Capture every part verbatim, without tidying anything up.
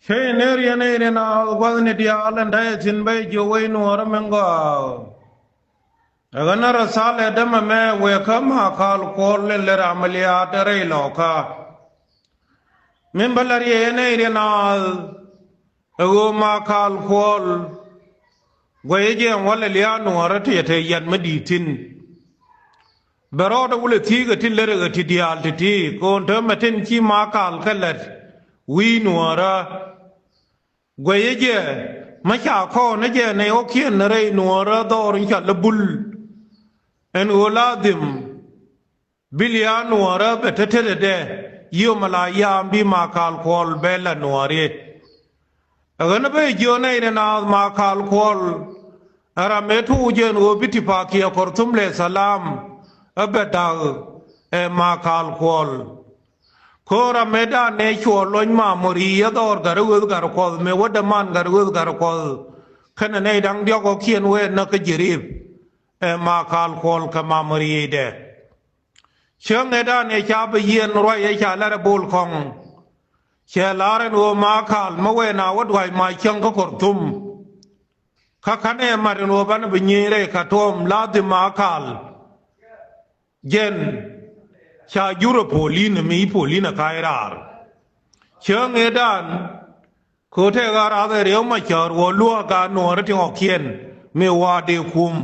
Cä yɛ ner yɛn ɛ rin a gua̱thni diaal ɛn ta̱yɛ thi̱n bä yɛ jiök wec nuɔɔrä min gɔaa. Ɛ ɣän a rɔ thalɛ dämɛ mɛ wëë kä Makal Kuɔl in lɛ ram liaat rɛy lɔkä. Min bä la̱r yɛ yɛn ɛ rin a ɛ ɣöö Makal Kuɔl guɛcä jɛ ɛn walɛ liaat nuɔɔrä ti yɛ te yɛn mi di̱i̱t thi̱n. Bɛ rɔɔdɛ wulɛ thi̱i̱kɛ ti lät ɛ ɣä ti diaal ti̱ti̱ ko̱o̱n täämɛ tin ci Makal kɛ lät wi̱i̱ nuɔɔrä. Guɛcä jɛ mi ca kɔn ni jɛ nɛy ɣɔ̱kiɛn rɛy nuɔɔrä dhɔr in ca lä bul. Ɛn ɣöö la dhim bi lia̱a̱ nuɔɔrä bɛ te tetdɛ yiëë mɛ la yaam bi Makal Kuɔl bɛ la nuɔɔri. Ɛ ɣän ɛ bä jiök nɛy ni naath Makal Kuɔl. Ɛ ram mëë tuuc jɛ ɛn ɣöö bi ti pakiɛ Kɔrthum lɛ thalam. Ɛ bɛ da̱k ɛ Makal Kuɔl. Ko̱o̱r ram mëëdan nɛ cuɔ luɔ̱ny mamori ɛ dhɔr gat ɛ ɣöth gat ɛ kuɔth mëë wädɛ man gat ɛ ɣöth gat ɛ kuɔth. Kɛnɛ nɛy da̱ŋ diɔ̱k ɣɔ̱kiɛn wëë näk kä ji̱ riip. Ɛ Makal Kuɔl kɛ mamoriidɛ. Cäŋ ëëdan ëë ca bi yiɛn ruac ëë ca lat ɛ bol kɔŋ. Cɛ la̱r ɛn ɣöö Makal mi wëë na wä dua̱c mac cäŋ kä Kɔrthum. Kä ka̱n ëë mat ɛn ɣöö banɛ bi nyieny rɛy Katuɔm la dhim Makal. Jɛn ca jur ɛ polin ɛ mi polin ɛ ka̱c raar. Cäŋ ëëdan kɛ ɣöö tëë ɣa̱r rath ɛ Riɛk Macäär wä luäk a nuɔɔri ti ɣɔ̱kiɛn mi wa̱a̱ dee kum.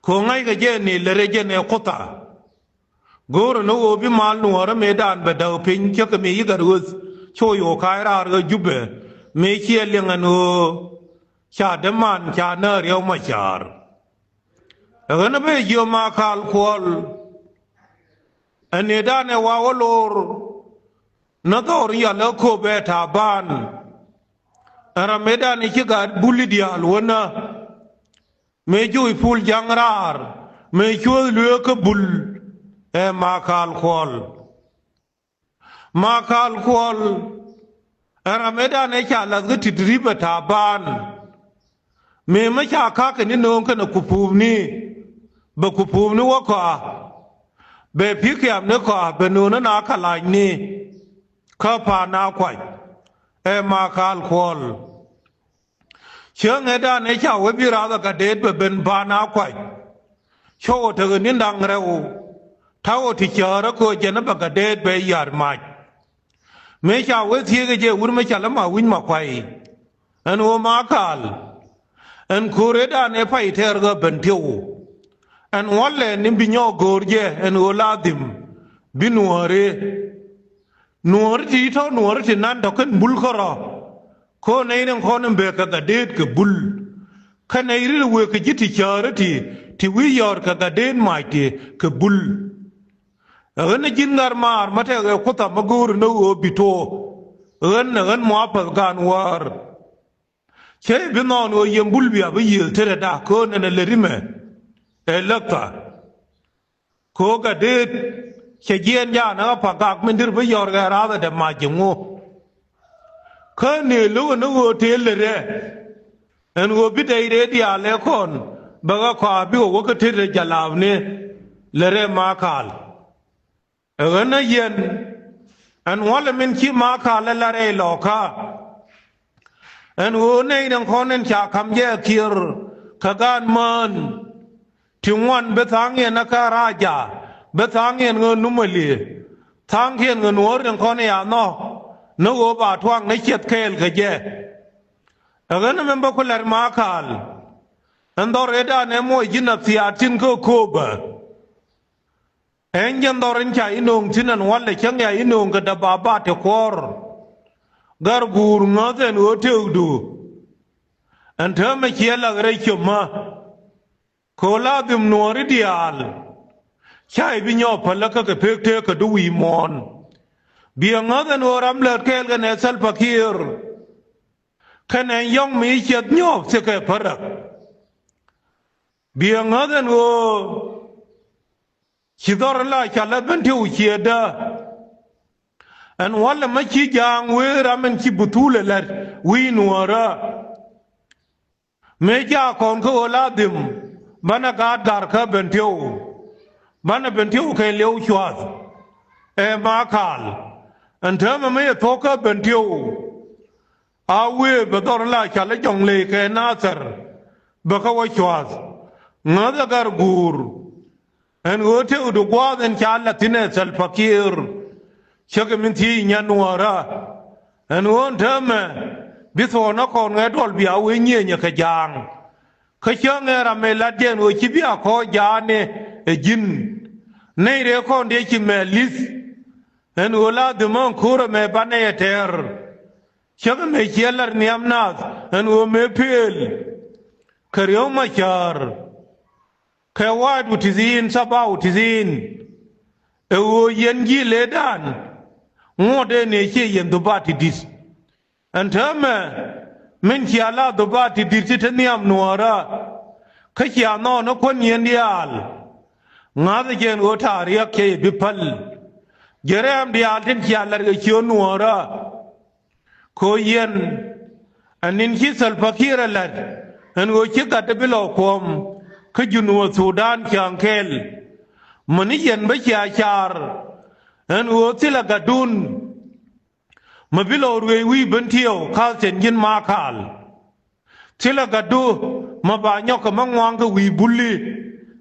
Kɛ ɣöö ŋa̱ckɛ jɛ ni lät ɛ jɛn ɛ kutha. Go̱o̱rä ni ɣöö bi mal nuɔɔrä mëëdan bɛ däk piny cä kɛ mi yi̱ gat ɣöth. Cu yo̱o̱ ka̱a̱c raar ɣä Jubɛ mëë ciɛ liɛŋ ɛn ɣöö ca däman ca nääk Riɛk Macäär. Ɛ ɣän ɛ bä jiök Makal Kuɔl. Ɛ nëëdan ɛ wa wä lo̱r ni dhɔr yal ɛ köp ɛ Taban. Ɛ ram mëëdan ɛ ci gat buli diaal wänä. Mëë juuc pul ja̱ŋ raar mëë cuäth lueek kä bul. Ɛ Makal Kuɔl. Makal Kuɔl. Ɛ ram mëëdan ëë ca lath kä ti̱t ri̱p ɛ Taban. Mëë mi ca ka̱k kɛ ni nööŋ kɛnɛ kupuupni. Bɛ kupuupni wä kɔaa. Bɛ pi̱kiamni kɔaa bɛ nööŋni na kɛ lacni. Kä pa̱a̱n na kuac. Ɛ Makal Kuɔl. Cäŋ ëëdan ëë ca wee bi rath ɛ Gatdeet bɛ ben pa̱a̱n a kuac. Cä ɣöö tekɛ ni̱n da̱ŋ rɛw. Ta̱wä ti cäärä köö jɛn ɛ bɛ Gatdeet bɛ ya̱r mac. Mëë ca wee thiëëk ɛ jɛ wut mi ca lä ma wi̱c ma kuay. Ɛn ɣöö Makal. Ɛn ko̱r ëëdan ëë pay tɛɛr ɣä ben tiɛw. Ɛn wälɛ ni bi nyɔɔk go̱o̱r jɛ ɛn ɣöö la dhim. Bi nuɔ̱ɔ̱ri. Nuɔ̱ɔ̱ri ti tɔ̱ nuɔ̱ɔ̱ri ti nan tɔ̱ kɛn bul kärɔ̱. Ko̱ nɛy ni kɔn in bekɛ Gatdeet kɛ bul. Kä nɛy ri wëë kɛ ji̱ ti cäärä ti ti wi̱i̱ yɔ̱ɔ̱r kɛ Gatdeet mac ti kɛ bul. Ɛ ɣän ɛ ji̱n ŋa̱r maar mä tɛkɛ kutha mä go̱o̱ri ni ɣöö bi to̱o̱. Ɣän ɛ ɣän muapäth gaan wäär. Cä i̱ bi nhɔɔn ɣöö yɛn bul bia bi yiëëth tetdɛ dak köön ɛn ɛ lät imɛ. Ɛ läktha. Kɛ ɣöö Gatdeet cɛ jiɛɛn jaanɛ ɣä pa̱k gak min dër bi yɔ̱r ɣɛ rathɛ dɛ mac ji̱ ŋu. Kä nëë lo̱kɛ ni ɣöö tëë lät rɛ. Ɛn ɣöö bi dɛy rɛɛ diaal ɛ kɔn bɛ ɣä kɔaa bikɛ wä kä tetdɛ jalapni. Lät rɛ Makal. Ɛ ɣän ɛ yɛn. Ɛn wälɛ min ci Makal ɛ la rɛy lɔkä. Ɛn ɣöö nɛy ni kɔn in ca ka̱m jɛ ɛ kiɛr kɛ gaan mään. Ti ŋuan bi tha̱a̱ŋ yɛn ɛ kä raja bi tha̱a̱ŋ yɛn ɣän numä liee. Tha̱a̱ŋkiɛn ɣän wä rin kɔn i̱ a nhɔk ni ɣöö ba tuaŋ ni ciɛth kɛɛl kɛ jɛ. Ɛ ɣän ɛ min bä ku la̱r Makal. Ɛn dhɔr ëëdan ɛ moc ji̱n a thiaat tin kä kööbä. Ɛn jɛn dhɔr in ca inööŋ thi̱n ɛn wälɛ cäŋ ya inööŋ kɛ däbabat ti kuɔ̱r. Gär guur ŋäth ɛn ɣöö tëëkdu. Ɛn täämɛ ciɛ lak rɛy cömmä. Kɛ ɣöö la dhim nuɔ̱ɔ̱ri diaal. Ca i̱ bi nyɔɔk päl kä kɛ pek tëëk kɛ du wi̱i̱ muɔ̱ɔ̱n. Biɛ ŋäth ɛn ɣöö ram lät kɛɛl kɛnɛ Thalpa Kiir. Kɛnɛ yɔ̱ŋ mi ciɛth nyɔɔk thikɛ päräk. Biɛ ŋäth ɛn ɣöö ci dhɔr in la ca lät ben ti wu ciëëtdä. Ɛn wälɛ mä ci ja̱a̱ŋ wee ram in ci buthul ɛ lät wi̱i̱ nuɔ̱ɔ̱rä. Mëë ca kɔn kä ɣöö la dhim banɛ gaat ga̱r kä Bentiu. Banɛ Bentiu kɛn liɛw cua̱th. Ɛ Makal. Ɛn täämɛ mi yɛ thuɔ̱k kä Bentiu. a wëë bɛ dhɔr la cal i̱ jɔ̱ŋ ley kɛ Nathɛr bɛ kä wä cua̱th. Ŋäthɛ Gatguur ɛn ɣöö tëëkdu gua̱a̱th ɛn ca la̱th thi̱n ɛ Salva Kiir. Cä kɛ min thiec nyan nuäärä ɛn ɣöö ɛn täämɛ bi thuɔ̱ɔ̱nä kɔn ŋɛ duɔl bia wee nyieenyɛ kɛ ja̱a̱ŋ. Kä cäŋ ɛ ram mëë lat jɛ ɛn ɣöö ci bia kɔɔc ja̱a̱ni ɛ ji̱n. Nɛy rɛɛ kɔn dee ci mɛ li̱th ɛn ɣöö la dhimä ɛn ko̱r ɛmɛ banɛ yɛ tɛɛr. Cäŋ ɛmɛ ciɛ lar nhiam nath ɛn ɣöö mëë pëël kɛ Riek Machar kɛ wa̱a̱du ti thi̱n thabaw ti thi̱n. Ɛ ɣöö yɛn ji̱ leedan ŋuɔ̱t ëë nëë ciɛ yɛn dhubaat ti di̱t. Ɛn täämɛ min cia la dhubaat ti di̱t ti te nhiam nuäärä. Kä cia nhɔɔn ɛ kuän yɛn diaal. Ŋa̱thɛ jɛ ɛn ɣöö ta̱a̱ riäk cɛ yɛ bi päl. Jɛ rɛɛm diaal tin cia la̱t kɛ ciöön nuäärä. Kɛ ɣöö yɛn ɛ ni̱n ci Salva Kiir ɛ la̱t ɛn ɣöö ci gatdɛ bi lɔ kuɔ̱m kä Junub Thudan cäŋ kɛl. Mäni yɛn bä cia car ɛn ɣöö thilɛ gatdun. Mä bi lɔ ruëëc wi̱i̱ Bentiu ka̱l thiɛn ji̱n Makal. Thilɛ gatdu mä ba nyɔk kɛ mä ŋua̱a̱ŋ kɛ wi̱i̱ Buli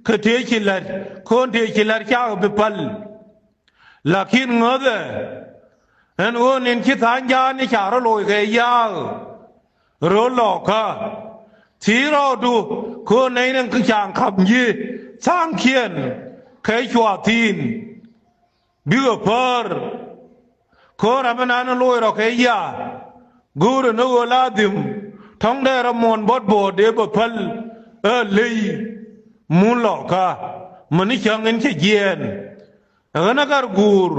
kɛ tëë ci la̱t ko̱n tëë ci la̱t cakɛ bi päl. Lakin ŋäthɛ ɛn ɣöö ni̱n ci tha̱a̱ŋ ja̱a̱n i̱ ca rɔ loc kɛ ya̱a̱k. Röö lɔkä thi̱i̱ rɔɔdu ko̱n nɛy ni ca̱a̱ŋ ka̱p nyi̱ tha̱a̱ŋkiɛn kɛ cua thi̱i̱n. Bikɛ päär. Ko̱r ram mi nan loc rɔ kɛ ya. Go̱o̱rɛ ni ɣöö la dhim tɔ̱ŋ dee rɔ muɔ̱ɔ̱n buɔ̱t buɔ̱ɔ̱t dee bɛ päl. Ɛ ley mun lɔkä mäni cäŋ in cɛ jiɛɛn. Ɛ ɣän ɛ Gatguur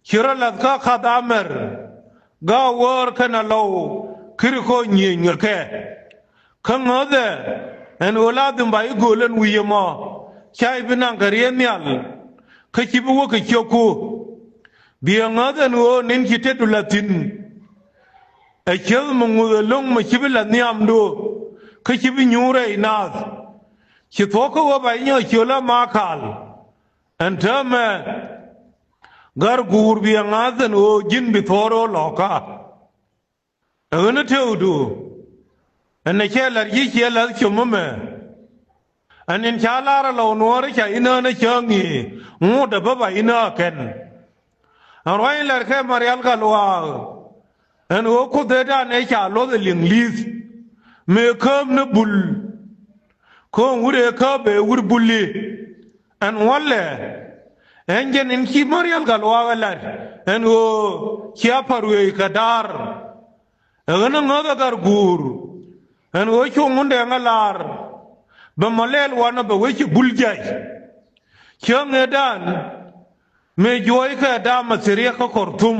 ci rɔ la̱th kä ka̱th amɛr. Ga̱a̱ wäär kɛn a lɔw kiri kɔ nyiëëny ŋäkɛ. Kä ŋäthɛ ɛn ɣöö la dhim ba i̱ gööl ɛn wi̱i̱ ɛmɔ ca i̱ bi naŋ kɛ riee nhial. Kä ci bi wä kɛ ciökku. Biɛ ŋäth ɛn ɣöö ni̱n ci tetdu la thi̱n. Ɛ cieth mi ŋuth ɛlɔ̱ŋ mi ci bi la nhiamdu. Kä ci bi nyuur rɛy naath. Ci thuɔ̱k kä wä ba i̱ nyɔk ciöl a Makal. Ɛn täämɛ Gatguur biɛ ŋa̱th ɛn ɣöö ji̱n bi thuɔ̱ɔ̱r ɣöö lɔ̱kä. Ɛ ɣän ɛ tëëkdu ɛn ɛ cɛ la̱r ji̱ ciɛ la̱th com ɛmɛ. Ɛn in ca lar ɛ lɔw nuɔɔri ca inään ɛ cäŋ i̱ ŋut ɛ bä ba inää kɛn. Ɛn ruac in la̱r kɛ Marial Gatluak ɛn ɣöö kuoth ëëdan ëë ca luɔth ɛ liŋ li̱th mëë kääp ni Bul. Ko̱o̱ŋ wut ëë kääp ëë wut Buli. Ɛn wälɛ ɛn jɛn in ci Marial Gatluak ɛ la̱t ɛn ɣöö cia pa̱r wëë kɛ da̱r. Ɛ ɣän ɛ ŋäth ɛ Gatguur ɛn ɣöö cuɔ̱ŋ wundɛ ŋä laar. Bɛ mɔ lɛl wanɔ bɛ wec ci Bul jac. Cäŋ ëëdan mëë juɔ̱ɔ̱ckɛ da̱a̱m ɛ thiriɛk kä Kɔrthum.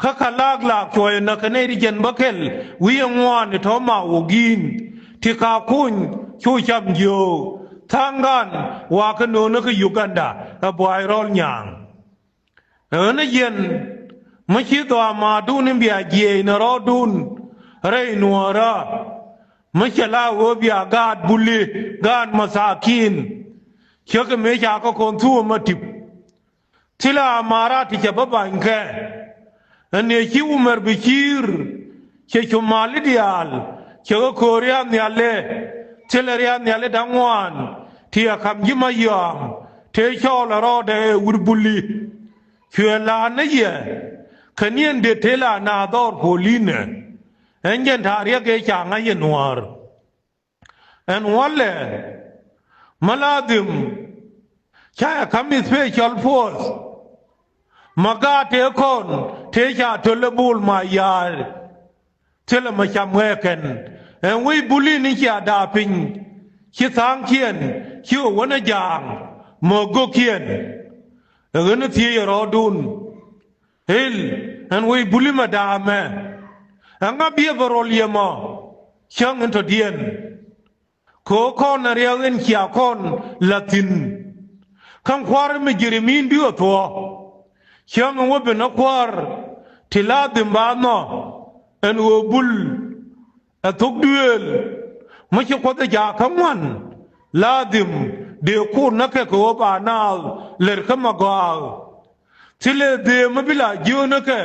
Kä ka laak laak cuɔ̱ɔ̱c ɛ näk kɛ nɛy ti jiɛn bä kɛl wi̱i̱ ɛ ŋuan ɛ tɔ̱ ma wok yi̱i̱n. Ti ka kuny cu cam jiöök tha̱a̱ŋdan wakä nööŋä kä Uganda ɛ buay rɔl nyaaŋ. Ɛ ɣän ɛ jiɛn mi ci dhɔaamaadun in bia jiɛɛc ni rɔɔdun rɛy nuäärä. Mi cɛ la ɣöö bia gaat Buli gaat mathakin. Cä kɛ mëë ca kä kɔn thuɔ̱ɔ̱m a tip. Thilɛ amarat ti cɛ bä banykɛ. Ɛn ëë ci Umɛr Bɛcir cɛ cu mali diaal cɛ kɛ köör ria̱a̱n nhialɛ. Thilɛ ria̱a̱n nhialɛ da̱ŋ ŋuan ti ɛ ka̱m ji̱ ma yɔaam tëë cɔɔl ɛ rɔɔdɛ ɛ wut Buli. Cuɛ la̱a̱n ni yɛ kɛ niɛn dee tëë la naath dhɔr polinɛ. Ɛn jɛn ta̱a̱ riɛk ëë ca ŋa̱c yɛ nuäär. Ɛn wälɛ mi la dhim ca yɛ ka̱m i̱ special force. Ma gaat tëë kɔn tëë ca töl ɛ bul ma ya̱a̱. Thilɛ ma cam ɣɛɛ kɛn ɛn wec Buli ni cia da̱a̱ piny. Ci tha̱a̱ŋkiɛn ci ɣä wänä jaaŋ ma go̱kiɛn. Ɛ ɣän ɛ thiec ɛ rɔɔdun. Ëël ɛn wec Buli mɛ da̱a̱mɛ. Ɛŋa biɛ bɛ rɔl yɛ mɔ cäŋ in tɔ̱diɛn. Kɛ ɣöö kɔn ɛ riɛk in cia kɔn la̱th thi̱n. Kä kua̱r mi ji̱ ri̱mi̱n bi ɣä thuɔ̱ɔ̱. Cäŋ in wä ben ɛ kua̱r ti la dhim ba nhɔ ɛn ɣöö Bul. Ɛ thok duëël mi ci Kuoth ɛ jaak kä ŋuan la dhim dee kur näkɛ kɛ ɣöö ba naath lɛr kä ma gɔaa. Thilɛ dhëë mi bi la jiöönä kɛ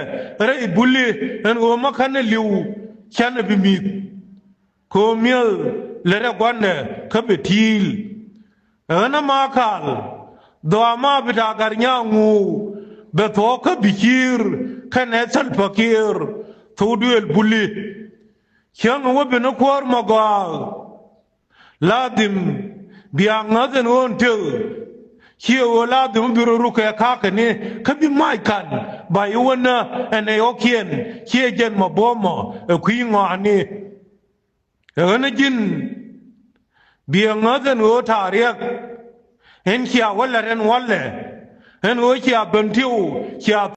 rɛy buli ɛn ɣöö ma känɛ li̱w canɛ bi mi̱th. Kɛ ɣöö mi̱eth lɛ rɛ gua̱ndɛ kä bɛ ti̱i̱l. Ɣän ama kal dhɔaama bi ta̱a̱ gat nyaa ŋuuw bɛ thuɔ̱k kä bi ciir kɛnɛ thäl pakier thok duëël buli. Cäŋ wä bi ni kuäär mɔ gɔaa. Ladhim bia ŋäth ɛn ɣöö ɛn tëk ciɛ ɣöö ladhim bi rɔ ruk kɛ ka̱a̱kɛ ni kä bi mac ka̱n ba i̱ wänä ɛn ɛ ɣɔ̱kiɛn ciɛ jɛn mɔ buɔ̱mɔ ɛ kui̱ ŋɔaani. Ɛ ɣän ɛ ji̱n bia ŋäth ɛn ɣöö ta̱a̱ riɛk ɛn cia wä lɛt ɛn walɛ ɛn ɣöö cia ben tiw cia